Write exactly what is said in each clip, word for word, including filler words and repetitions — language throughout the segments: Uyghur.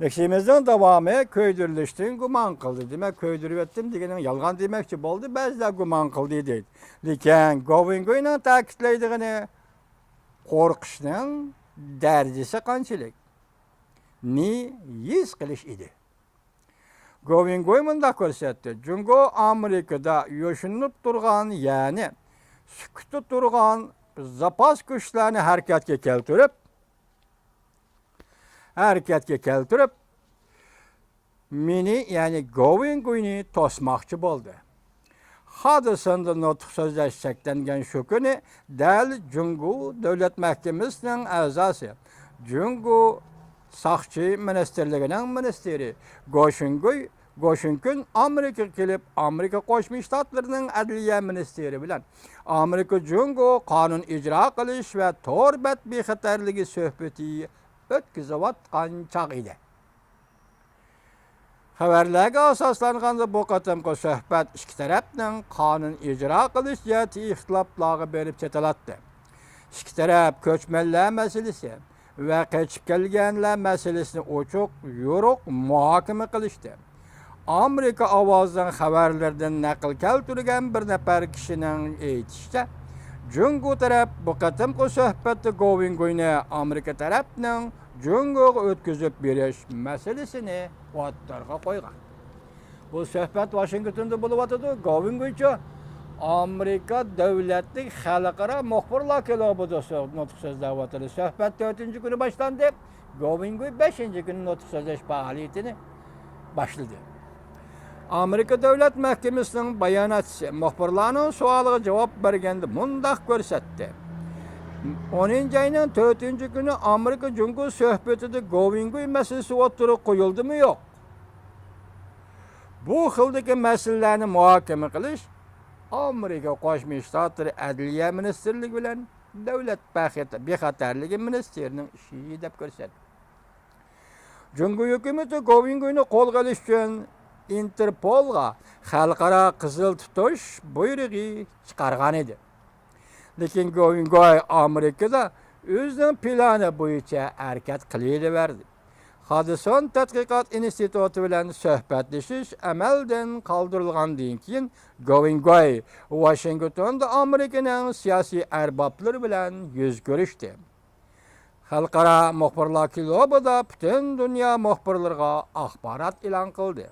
نەقشىمىزنىڭ داۋامى كۆيدۈرۈلۈشتىن گۇمان قىلدى. دېمەك، كۆيدۈرۈۋەتتىم دېگىنىڭ يالغان دېمەكچى بولدى، بەزىلەر گۇمان قىلدى دەيدۇ. لېكىن گوۋىنگۇينىڭ تەكىتلەيدىغىنى، قورقۇشنىڭ دەرىجىسى قانچىلىك نى ھېس قىلىش ئىدى. گوۋىنگۇي مۇنداق كۆرسەتتى: جۇڭگو ئامېرىكىدا يوشۇرۇنۇپ تۇرغان، يەنى سۈكۈتتە تۇرغان زاپاس كۈچلەرنى ھەرىكەتكە كەلتۈرۈپ، ھەرىكەتكە كەلتۈرۈپ، مېنى، يەنى گوۋىنگۇينى توسماقچى بولدى. خادىسوندا نۇتۇق سۆزلەش چەكلەنگەن شۇ كۈنى دەل جۇڭگو دۆلەت مەھكىمىسىنىڭ ئەزاسى، جۇڭگو ساقچى مىنىستىرلىكىنىڭ مىنىستىرى گوشىنگۇي، گوشىنكۈن ئامېرىكىغا كېلىپ، ئامېرىكا قوشما شتاتلىرىنىڭ ئەدلىيە مىنىستىرى بىلەن ئامېرىكا جۇڭگو قانۇن ئىجرا قىلىش ۋە تور بەت بىخەتەرلىكى سۆھبىتى ئۆتكۈزۈۋاتقان چاغ ئىدى. خەۋەرلەرگە ئاساسلانغاندا، بۇ قېتىمقى سۆھبەت ئىككى تەرەپنىڭ قانۇن ئىجرا قىلىش جەھەتتىكى ئىختىلاپلارغا بېرىپ چېتىلاتتى. ئىككى تەرەپ كۆچمەنلەر مەسىلىسى ۋە قېچىپ كەلگەنلەر مەسىلىسىنى ئوچۇق، يورۇق مۇھاكىمە قىلىشتى. ئامېرىكا ئاۋازىنىڭ خەۋەرلىرىدىن نەقىل كەلتۈرگەن بىر نەپەر كىشىنىڭ ئېيتىشىچە، جۇڭگو تەرەپ بۇ قېتىمقى سۆھبەتتە گوۋىنگۇينى ئامېرىكا تەرەپنىڭ جۇڭگوغا ئۆتكۈزۈپ بېرىش مەسىلىسىنى ئوتتۇرىغا قويغان. بۇ سۆھبەت ۋاشىنگتوندا بولۇۋاتىدۇ. گوۋىنگۇيچۇ ئامېرىكا دۆلەتلىك خەلقئارا مۇخبىرلار كۇلۇبىدا سۆ-، نۇتۇق سۆزلەۋاتىدۇ. سۆھبەت تۆتىنچى كۈنى باشلاندى. گوۋىنگۇي بەشىنچى كۈنى نۇتۇق سۆزلەش پائالىيىتىنى باشلىدى. ئامېرىكا دۆلەت مەھكىمىسىنىڭ باياناتچىسى مۇخبىرلارنىڭ سوئالىغا جاۋاب بەرگەندە مۇنداق كۆرسەتتى: ئونىنچى ئاينىڭ تۆتىنچى كۈنى ئامېرىكا جۇڭگو سۆھبىتىدە گوۋىنگۇي مەسىلىسى ئوتتۇرىغا قويۇلدىمۇ يوق؟ بۇ خىلدىكى مەسىلىلەرنى مۇھاكىمە قىلىش ئامېرىكا قوشما شتاتلىرى ئەدلىيە مىنىستىرلىكى بىلەن دۆلەت بەخت-، بىخەتەرلىكى مىنىستىرىنىڭ ئىشى دەپ كۆرسەتتى. جۇڭگو ھۆكۈمىتى گوۋىنگۇينى قولغا ئېلىش ئۈچۈن ئىنتېرپولغا خەلقئارا قىزىل تۇتۇش بۇيرۇقى چىقارغان ئىدى. لېكىن گوۋىنگۇي ئامېرىكىدا ئۆزىنىڭ پىلانى بويىچە ھەرىكەت قىلىۋېرىدۇ. خادىسون تەتقىقات ئىنستىتۇتى بىلەن سۆھبەتلىشىش ئەمەلدىن قالدۇرۇلغاندىن كېيىن، گوۋىنگۇي ۋاشىنگتوندا ئامېرىكىنىڭ سىياسىي ئەربابلىرى بىلەن يۈز كۆرۈشتى. خەلقئارا مۇخبىرلار كۇلۇبىدا پۈتۈن دۇنيا مۇخبىرلىرىغا ئاخبارات ئېلان قىلدى.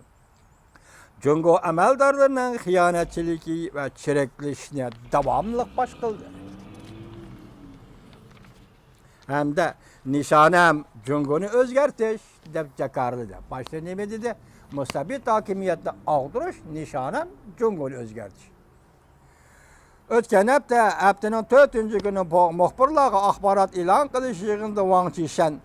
جۇڭگو ئەمەلدارلىرىنىڭ خىيانەتچىلىكى ۋە چىرىكلىشىشىنى داۋاملىق پاش قىلدى. ھەمدە نىشانەم جۇڭگونى ئۆزگەرتىش دەپ جاكارلىدى. باشتا نېمە دېدى؟ مۇستەبىت ھاكىمىيەتنى ئاغدۇرۇش، نىشانەم جۇڭگونى ئۆزگەرتىش. ئۆتكەن ھەپتە، ھەپتىنىڭ تۆتىنچى كۈنى بۇ مۇخبىرلارغا ئاخبارات ئېلان قىلىش يىغىنىدا ۋاڭ چىشەن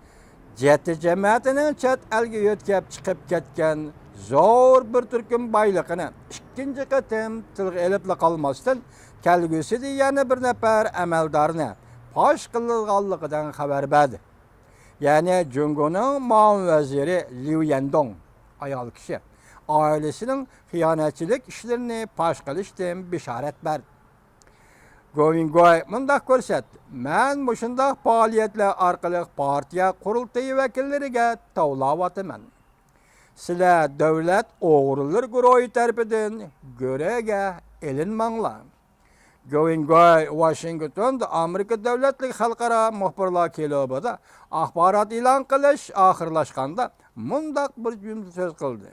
جەتتە جەمەتىنىڭ چەت ئەلگە يۆتكەپ چىقىپ كەتكەن زور بىر تۈركۈم بايلىقىنى ئىككىنچى قېتىم تىلغا ئېلىپلا قالماستىن، كەلگۈسىدە يەنە بىر نەپەر ئەمەلدارنى پاش قىلىدىغانلىقىدىن خەۋەر بەردى. يەنى جۇڭگونىڭ مۇئاۋىن ۋەزىرى ليۇ يەندۇڭ، ئايال كىشى، ئائىلىسىنىڭ خىيانەتچىلىك ئىشلىرىنى پاش قىلىشتىن بېشارەت بەردى. گوۋىنگوي مۇنداق كۆرسەتتى: مەن مۇشۇنداق پائالىيەتلەر ئارقىلىق پارتىيە قۇرۇلتىيى ۋەكىللىرىگە توۋلاۋاتىمەن. سىلەر دۆلەت ئوغرىلىرى گۇرۇھى تەرىپىدىن گۆرۈگە ئېلىنماڭلار. گوۋىنگوي ۋاشىنگتوندا ئامېرىكا دۆلەتلىك خەلقئارا مۇخبىرلار كۇلۇبىدا ئاخبارات ئېلان قىلىش ئاخىرلاشقاندا مۇنداق بىر جۈملە سۆز قىلدى: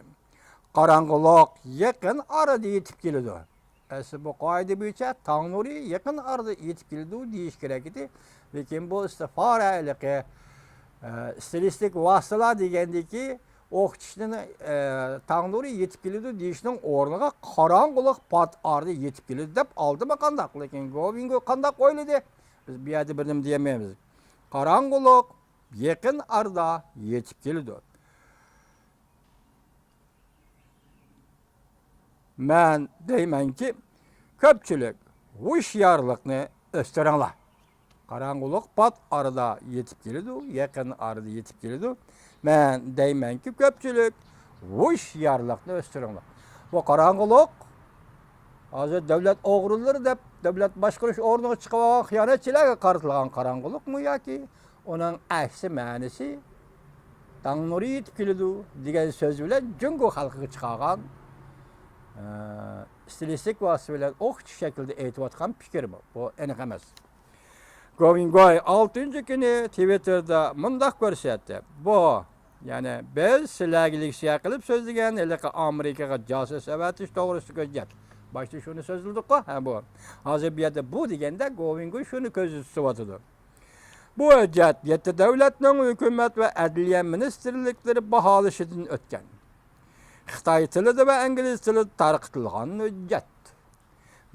قاراڭغۇلۇق يېقىن ئارىدا يېتىپ كېلىدۇ. ئەسلى بۇ قائىدە بويىچە تاڭ نۇرى يېقىن ئارىدا يېتىپ كېلىدۇ دېيىش كېرەك ئىدى. لېكىن بۇ ئىستىفارە ھېلىقى، ئە، ئىستىلىستىك ۋاسىتىلار دېگەندىكى ئوخشىتىشنى، ئە، تاڭ نۇرى يېتىپ كېلىدۇ دېيىشنىڭ ئورنىغا قاراڭغۇلۇق پات ئارىدا يېتىپ كېلىدۇ دەپ ئالدىمۇ قانداق؟ لېكىن گوۋىنگو قانداق ئويلىدى؟ بىز بۇ يەردە بىر نېمە دېيەلمەيمىز. قاراڭغۇلۇق يېقىن ئارىدا يېتىپ كېلىدۇ. مەن دەيمەنكى، كۆپچىلىك، ھوشيارلىقنى ئۆستۈرۈڭلار. قاراڭغۇلۇق پات ئارىدا يېتىپ كېلىدۇ، يېقىن ئارىدا يېتىپ كېلىدۇ. مەن دەيمەنكى، كۆپچىلىك، ھوشيارلىقنى ئۆستۈرۈڭلار. بۇ قاراڭغۇلۇق ھازىر دۆلەت ئوغرىلىرى دەپ، دۆلەت باشقۇرۇش ئورنىغا چىقىۋالغان خىيانەتچىلەرگە قارىتىلغان قاراڭغۇلۇقمۇ ياكى ئۇنىڭ ئەكسى مەنىسى تاڭ نۇرى يېتىپ كېلىدۇ دېگەن سۆز بىلەن جۇڭگو خەلقىگە چىقارغان، ئە، ئىستىلىستىك ۋاسىتە بىلەن ئوخشاش شەكىلدە ئېيتىۋاتقان پىكىر بۇ. بۇ ئېنىق ئەمەس. گوۋىنگوي ئالتىنچى كۈنى تىۋىتتېردا مۇنداق كۆرسەتتى: بۇ، يەنى بىز سىلەرگە لېكسىيە قىلىپ سۆزلىگەن ھېلىقى ئامېرىكىغا جاسۇس ئەۋەتىش توغرىسىدىكى ھۆججەت. باشتا شۇنى سۆزلىدۇققۇ، ھە، بۇ. ھازىر بۇ يەردە بۇ دېگەندە گوۋىنگوي شۇنى كۆزدە تۇتۇۋاتىدۇ. بۇ ھۆججەت يەتتە دۆلەتنىڭ ھۆكۈمەت ۋە ئەدلىيە مىنىستىرلىكلىرى باھالىشىدىن ئۆتكەن. خىتاي تىلىدا ۋە ئىنگلىز تىلىدا تارقىتىلغان ھۆججەت.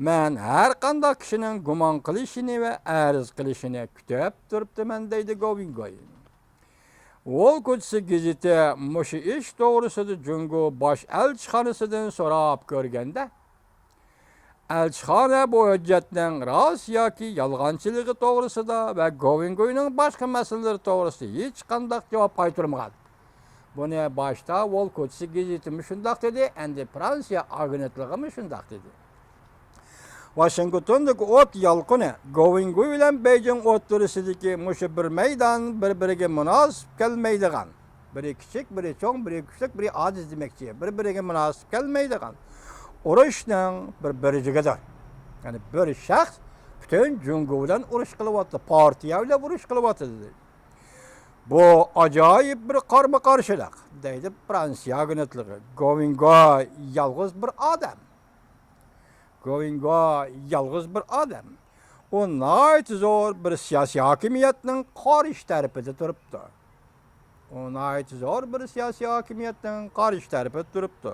مەن ھەر قانداق كىشىنىڭ گۇمان قىلىشىنى ۋە ئەرز قىلىشىنى كۈتۈپ تۇرۇپتىمەن، دەيدۇ گوۋىنگوي. ۋول كوچىسى گېزىتى مۇشۇ ئىش توغرىسىدا جۇڭگو باش ئەلچىخانىسىدىن سوراپ كۆرگەندە، ئەلچىخانا بۇ ھۆججەتنىڭ راست ياكى يالغانچىلىقى توغرىسىدا ۋە گوۋىنگوينىڭ باشقا مەسىلىلىرى توغرىسىدا ھېچقانداق جاۋاب قايتۇرمىغان. بۇنى باشتا ۋول كوچىسى گېزىتىمۇ شۇنداق دېدى، ئەمدى فرانسىيە ئاگېنتلىقىمۇ شۇنداق دېدى. ۋاشىنگتوندىكى ئوت يالقۇنى گوۋىنگوي بىلەن بېيجىڭ ئوتتۇرىسىدىكى مۇشۇ بىر مەيدان بىر-بىرىگە مۇناسىپ كەلمەيدىغان، بىرى كىچىك، بىرى چوڭ، بىرى كۈچلۈك، بىرى ئاجىز دېمەكچى، بىر-بىرىگە مۇناسىپ كەلمەيدىغان ئۇرۇشنىڭ بىر بىرجىكىدۇر. يەنى بىر شەخس پۈتۈن جۇڭگو بىلەن ئۇرۇش قىلىۋاتىدۇ، پارتىيە بىلەن ئۇرۇش قىلىۋاتىدۇ. بۇ ئاجايىپ بىر قارىمۇ قارشىلىق، دەيدۇ فرانسىيە ئاگېنتلىقى. گوۋىنگوي يالغۇز بىر ئادەم. گوۋىنگوي يالغۇز بىر ئادەم. ئۇ ناھايىتى زور بىر سىياسىي ھاكىمىيەتنىڭ قارشى تەرىپىدە تۇرۇپتۇ. ئۇ ناھايىتى زور بىر سىياسىي ھاكىمىيەتنىڭ قارشى تەرىپىدە تۇرۇپتۇ.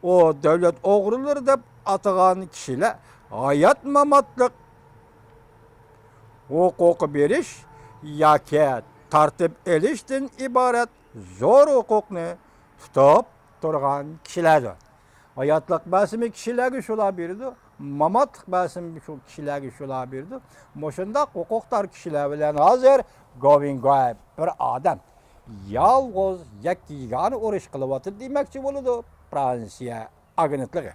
ئۇ دۆلەت ئوغرىلىرى دەپ ئاتىغان كىشىلەر ھايات-ماماتلىق ھوقۇقى بېرىش ياكى تارتىپ ئېلىشتىن ئىبارەت زور ھوقۇقنى تۇتۇپ تۇرغان كىشىلەردۇر. ھاياتلىق بەرسىمۇ كىشىلەرگە شۇلار بېرىدۇ، ماماتلىق بەرسىمۇ شۇ كىشىلەرگە شۇلار بېرىدۇ. مۇشۇنداق ھوقۇقدار كىشىلەر بىلەن ھازىر گوۋىنگوي بىر ئادەم يالغۇز يەككە-يېگانە ئۇرۇش قىلىۋاتىدۇ دېمەكچى بولىدۇ فرانسىيە ئاگېنتلىقى.